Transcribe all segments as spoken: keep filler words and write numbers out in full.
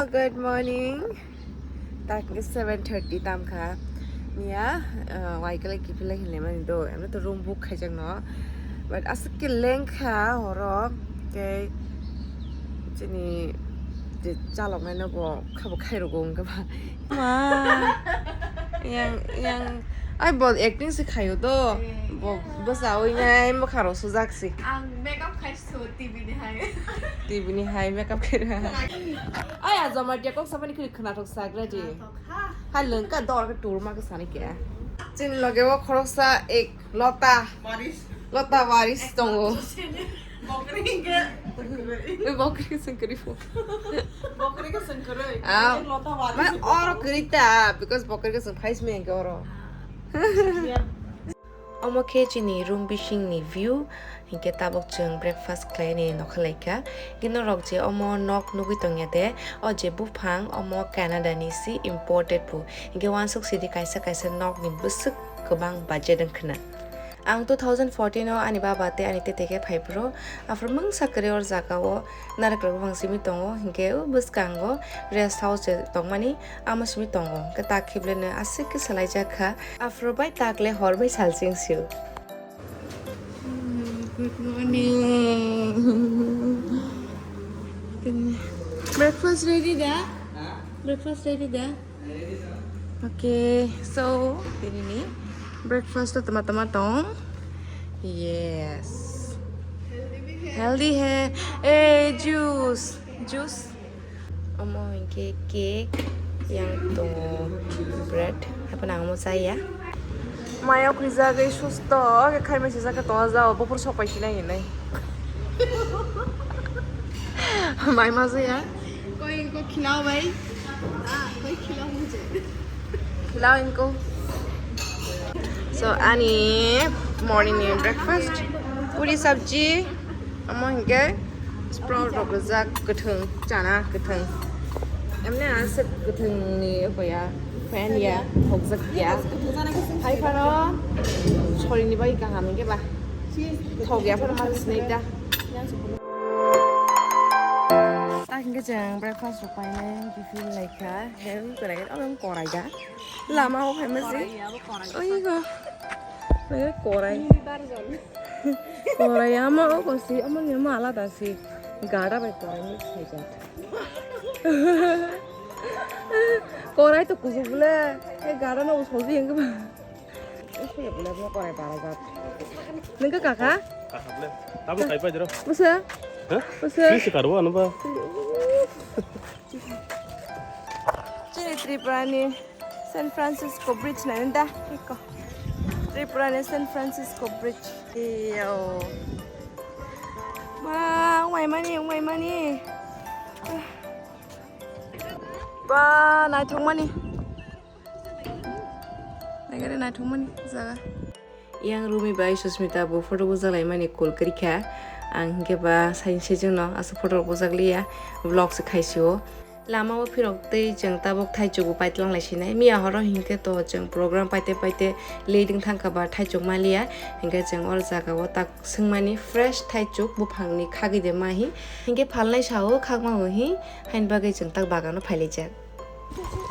Good morning. Tak seven thirty tam kha. Miya, uh, waikele kiphilai hinle mani do. Emne to room book khaijak no. But aswk ke leng kha horo. Ke chini je chalok nai no bo khabo khai rogo wngkha ba. Ma. Yang, yang. Ai bo acting se khayo do. Bo, bo sawi nai mo kharo sujak si. Ang makeup khai so T V ni hai. T V ni hai makeup khai ra. Ai a joma dia kok sabani kri khna thok sagra di. Hai lengka dor ke tur ma ke sani ke. Chini loge o khoroksa ek lota. Lota waris tongo. Bokri ke sengkri. Ui, bokri ke sengkri po. Bokri ke sengkri. Ah, lota waris. Mana oro krita because bokri ke sengphais me ke oro. Omo khe chini room bisingni view, hinkhe tabuk chwng breakfast khlainani nokha laikha. Hinkhe norok je omo nok nugwi tongya de, o je buphang omo Canada ni si imported bo. Hinkhe uansuk sidi kaisa kaisa nokni bwswk kwbang budget wngkhwna. Ang two thousand fourteen o ani baba tei ani tete khe phaiphuru, aphuru mungsa kwrwi o jaga o narikra buphang simi tongo, hinkhe o bwskango rest house je tongmani amo simi tongo. Hinkhe tak khibleno aswk khe swlaijak kha. Aphuru bai tak le hor bai salsing sio. Good morning. Breakfast ready da? Breakfast ready da? Okay, so ini ni breakfast to tama tama tong. Yes. Healthy hai. Eh, juice. Juice. Omo hinkhe cake, yang tongo bread, haphano ang omo chaya. Maya khwijagwi susto khe khaima sijak khe tongo jao, buphuru sok pai sinai hinwi. Mai ma jaya. Koi ko khilao bai. Ah, koi khilao mujhe. Khilao inko. So, ani morning ni breakfast, puri sabji, omo hinkhe sprout rok rijak kwthwng, chana kwthwng. Emne aswk kwthwng ni hoya, fan ya, thokjak ya. Hai phano sori ni bai kaham hinkhe ba. Thok ya phano ma sinai ta. Tak hinkhe chwng breakfast rok painai, hinkhe feel like kha, hel korai, omo korai da. Lama o phaima se. Korai, abo korai. Oi go. Nang korai. Mini version. Korai ama o kosi, ama ni ama alada si. Gada bai korai mix khai jat. Korai to kusu bole. E gada no usoji engba. Usoji bole mo korai bara jat. Nengka kaka? Kaka bole. Tamo kai pa jero. Busa? Hah? Busa? Sisi karbo ano ba? Chini Tripura ni San Francisco Bridge na nda iko. Tripura ni San Francisco Bridge. Iyo. Ba, wai mani, wai mani. Ba, naithok mani. Nagari naithok mani jaga. Yang Rumi bai Susmita bo photo bujak lai mani cool kwrwi kha. Ang hinkhe ba saini sejongno aswk photo rok bujak liya, vlog se khai sio. Lama o phirok tei chwng tabuk thaichuk bo paitlang lai sinai. Miya horo hinkhe to chwng program paite paite leading thangkha ba thaichuk maliya. Hinkhe chwng or jaga o tak swngmani fresh thaichuk buphang ni khagwi de ma hi. Hinkhe phalnai sa o khakma o hi, haini bagwi chwng tak bagan o phailaijak.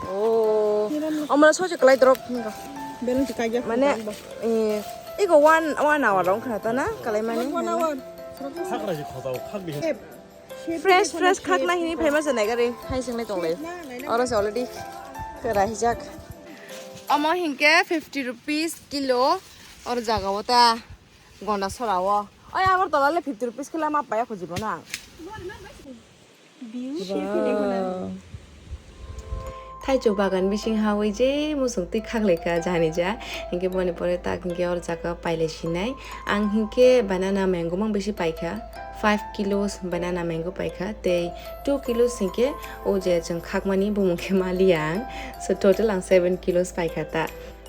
Oh, omora soje kwlai dorok hingo. Beleng ti kaijak. Mane, eh, iko one, one hour rong khna ta na, kalai mani. One hour. Sakra si khotao khak di. Fresh, fresh khak na hini phaima se nai gari, hai sing nai tong lai. Oro se already kera hijak. Omo hinkhe fifty rupees kilo, or jaga o ta gonda sora o. Oi, Agartala le fifty rupees khe lama paya khujibo na. Wow. Thaichuk bagan bising hawi je musuk twi khaklaikha jani ja. Hinkhe boni pore tak hinkhe or jaga pailai sinai. Ang hinkhe banana mango mang bisi paikha. Five kilos banana mango paikha. Tei two kilos hinkhe o je chwng khakmani bumung khe maliya ang. So total ang seven kilos paikha ta.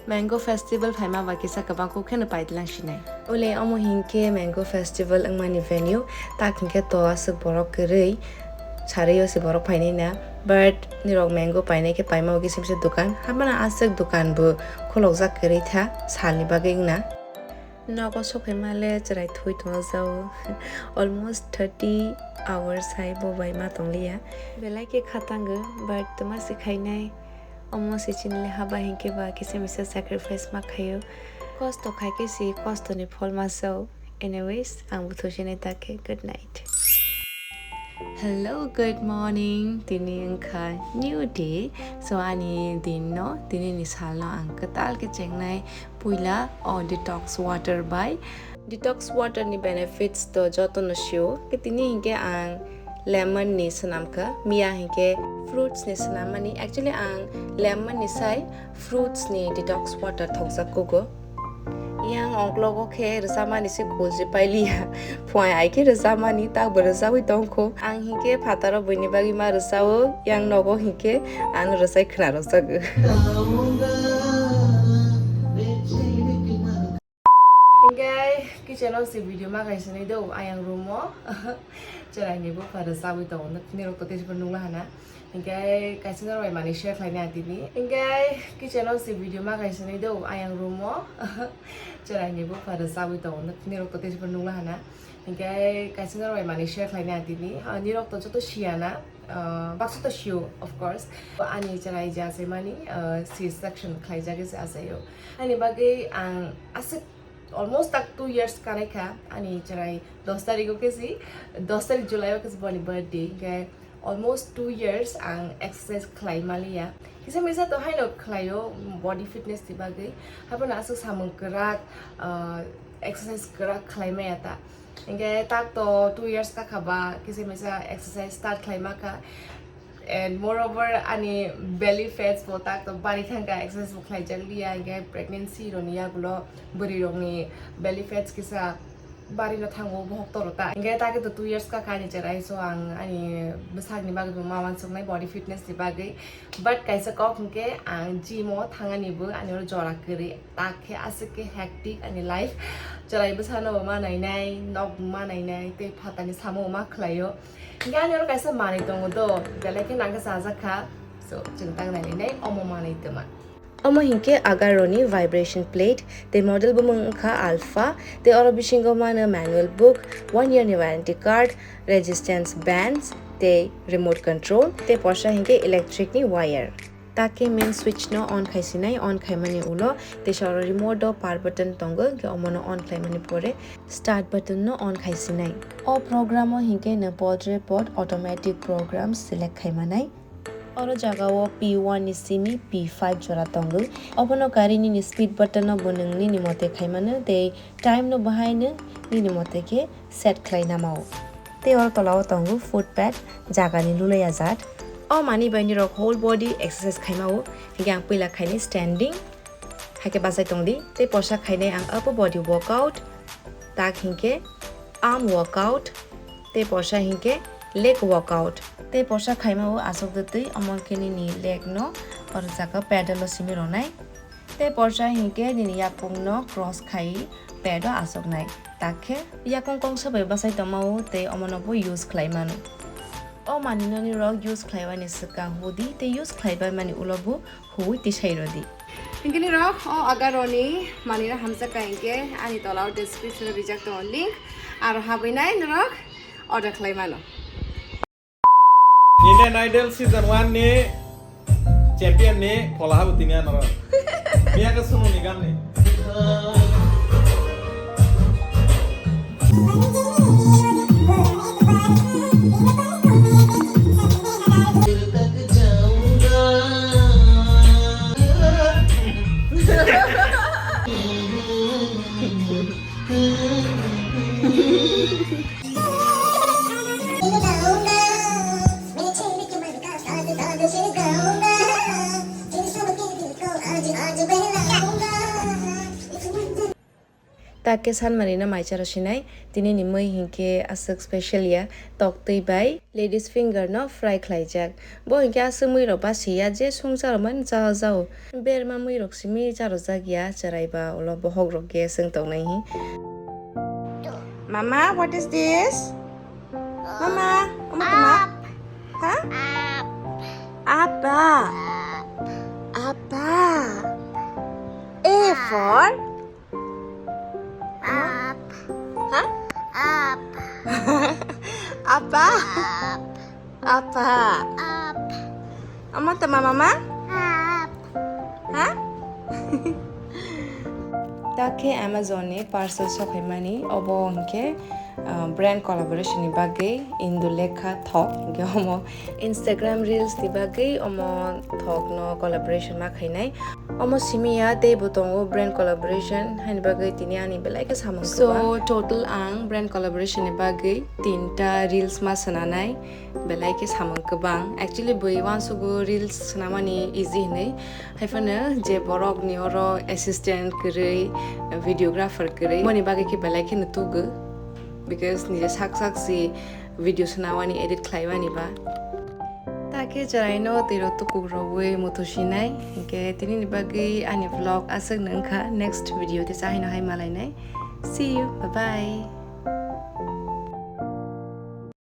Mango Festival phaima ba kisa kwbang kuk kheno paitlang sinai. Ule omo hinkhe Mango Festival wngmani venue, tak hinkhe to aswk borok kwrwi sarwi o se borok phainai na. But nirok mango painai khe paima o kisim se dukan, habana aswk dukan bo khulokjak kwrwi tha salni bagwi wngna. Nogo sokhaima le chwrai thui tongjago. Almost thirty hours hai bo bai ma tongliya. Belai khe khatango, but toma se khainai. Omo se chini le haba hinkhe ba kisa misa sacrifice ma khaio. Kosto khai khe se kosto ni phol ma sao. Anyways, ang bo thusinai ta khe. Good night. Hello, good morning. Tini wngkha new day. So, ani din no, tini ni sal no ang kwtal khe chengnai. Puila o detox water bai. Detox water ni benefits to joto no sio. Khe tini hinkhe ang lemon ni swnam kha. Miya hinkhe fruits ni swnam mani. Actually, ang lemon ni sai fruits ni detox water thokjak kugo. Yang ongklogo khe rwchapmani se kulsi pailiya. Phuai ai khe rwchapmani, takbo rwchapwi tongkho. Ang hinkhe phataro buini bagwi ma rwchao, yang nogo hinkhe ano rwchai khna rwchagwi. Hinkhe kitchen o se video ma kaisa nai do, ayang room o. Chwraini bupha rwchapwi tongo, nirok to tei se nukla hana. Hinkhe kaisa norok bai manwi share khlaina tini. Hinkhe kitchen o se video ma kaisa nai do, ayang room o. Chwraini bupha rwchapwi tongo, nirok to tei se nukla hana. Hinkhe kaisa norok bai manwi share khlaina tini. Ah, nirok to joto siyana, ah, baksa to siyo, of course. Ani chwrai je achaimani, ah, C section khlaijak se achaio. Ani bagwi ang aswk almost tak two years kanai kha. Ani chwrai dos tarikh o khe si, dos tarikh July o khe si boni birthday. Hinkhe almost two years ang exercise khlai maliya. Kisa misa to haino khlaio body fitness ni bagwi. Haphano aswk samung kwrak, ah, exercise kwrak khlai maya ta. Hinkhe tak to two years ka kha ba kisa misa exercise start khlai ma kha. And moreover, ani belly fats bo tak to bari thang kha, exercise bo khlai jak liya, hinkhe pregnancy rokni yagulo bwrwi rokni belly fats kisa bari no thango, bohok toro ta. Hinkhe ta khe to two years ka kha ani chwrai, so ang ani bwsakni bagwi bo ma uansuknai body fitness ni bagwi. But kaisa kok hinkhe ang gym o thangani bo ani oro jora kwrwi, ta khe aswk khe hectic ani life. Chwrai bwsano bo ma nainai, nok bo ma nainai, tei phatani samo bo ma khlaio. Hinkhe ani oro kaisa manwi tongo do, belai khe nangkhe chajak kha. So, chwng tang nailainai omo manwi twma. Omo hinkhe Agaroni vibration plate, tei model bumung wngkha Alpha, tei oro bisingo mano manual book, one year ni warranty card, resistance bands, tei remote control, tei porsa hinkhe electric ni wire. Ta khe main switch no on khai sinai, on khaimani ulo teisa oro remote o power button tongo, hinkhe omono on khlaimani pore start button no on khai sinai. O program o hinkhe no portrait pod automatic program select khaimanai. Oro jaga o P one ni simi P five jora tongo. Obono kari nini speed button no bo nwng nini mote khaimano tei time no bo hai nwng nini mote khe set khlai namao. Tei oro tola o tongo foot pad, jaga ni lulai ajat. O manwi bai nirok whole body exercise khaimao. Hinkhe ang puila khaini standing, haikhe bachai tongdi. Tei porsa khainai ang upper body workout, tak hinkhe arm workout, tei porsa hinkhe leg workout. Tei porsa khaimao aswk de twi, omo khe nini leg no oro jaga pedal o simi rwnai. Tei porsa hinkhe nini yakung no cross khai pad o aswknai. Takhe yakung kongsa bai bachai tongmao tei omono bo use khlai mano. O manwi no nirok use khlai bani swkang hudi tei use khlai bai mani ulo bo huwi tisai rodi. Hinkhe nirok o Agaroni manwi no hamjak kha hinkhe ani tola o description o rijak tongo link, aro habwi nai norok order khlai mano. Indian Idol season one ni champion ni phola habo tini anoro. Miya ke sunu ni gan ni. Takhe sanmani no maicharo sinai, tini ni mui hinkhe aswk special ya, tok twi bai ladies finger no fry khlaijak. Bo hinkhe aswk mui rok basiya je songcharo mani cha jao. Berma mui rok simi charojak ya, chwrai ba ulo bohok rok gas wng tongnai hi. Mama, what is this? Mama, omo tuma? Ha? Apa. Apa. A for? Ha? Apa? Apa? Apa? Omo tama mama? Ha? Takhe Amazon ni parcel sokhaimani obo hwnkhe, ah, brand collaboration ni bagwi Indulekha thok, hwnkhe omo Instagram reels ni bagwi omo thok no collaboration ma khainai. Omo simi ya teibo tongo brand collaboration haini bagwi tini ani belai khe samung kwbang. So total ang brand collaboration ni bagwi tinta reels ma swnanai, belai khe samung kwbang. Actually bui uansugo reels swnamani easy hinwi, haiphano je borok ni oro assistant kwrwi, videographer kwrwi, moni bagwi khe belai kheno tugo, because nije sak sak si video swnamani, edit khlaiwani ba. Takhe chwraino twirok tukukrogwi muthusinai. Hinkhe tinini bagwi ani vlog aswk nung kha. Next video tei chahaino hai malainai. See you. Bye bye.